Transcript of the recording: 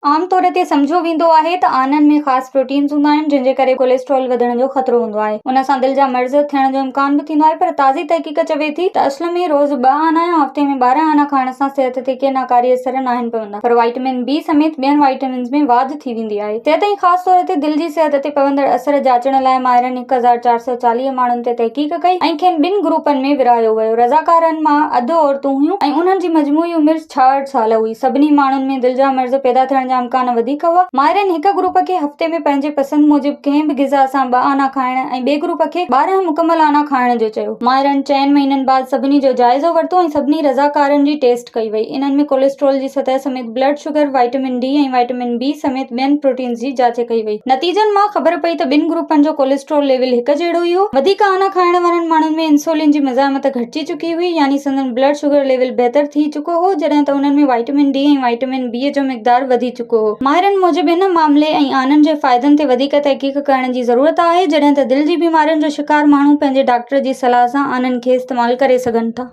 عام طور تي سمجهيو ويندو آهي ته آنن ۾ خاص پروٽينز هوندا آهن جن جي ڪري ڪوليسٽرول وڌڻ جو خطرو هوندو آهي. ان سان دل جا مرض ٿيڻ جو امڪان به ٿيندو آهي پر تازي تحقيق چوي ٿي ته اصل ۾ روز ٻه آنا يا هفتي ۾ 12 آنا کائڻ سان صحت تي ڪي ناڪاري اثر ناهن پوندا پر وائٽمن بي سميت ٻين وائٽمنز ۾ واڌ ٿي ويندي آهي. صحت ۽ خاص طور تي دل جي صحت تي پوندڙ اثر جاچڻ لاء ماهرن 1440 ماڻهن تي تحقيق ڪئي ۽ کين ٻن گروپن ۾ ورهايو ويو. رضاڪارن مان اڌ عورتون هيون ۽ انهن جي مجموعي عمر 66 سال هئي. سڀني ماڻهن ۾ دل جا مرض پيدا ٿيڻ جا امڪان وڌيڪ هئا. ماهرن هڪ گروپ کي هفتي ۾ پنهنجي پسند موجب ڪنهن به غذا سان ٻه آنا کائڻ ۽ ٻئي گروپ کي 12 مڪمل آنا کائڻ جو چيو. ماهرن چئن مهينن بعد سڀني جو جائزو ورتو ۽ سڀني رضاڪارن جي ٽيسٽ ڪئي وئي. انهن ۾ ڪوليسٽرول جي سطح سميت blood sugar, vitamin D ۽ vitamin B سميت ٻين پروٽينز جي جاچ ڪئي وئي. نتيجن مان خبر پئي ته ٻن گروپن جو ڪوليسٽرول ليول هڪ جهڙو ئي هو. وڌيڪ آنا کائڻ وارن ماڻهن ۾ انسولين جي مزاحمت گهٽجي چڪي هئي يعني سندن بلڊ شگر ليول بهتر ٿي چڪو هو جڏهن ته انهن ۾ وائٽمن ڊي ۽ وائٽمن بي جو مقدار وڌي چڪو هو. ماهرن موجب ان معاملي ۽ آنن جي فائدن تي وڌيڪ تحقيق ڪرڻ جي ضرورت آهي جڏهن ته دل جي بيمارين جو شڪار ماڻهو پنهنجي ڊاڪٽر جي صلاح سان آنن کي استعمال ڪري سگهن ٿا.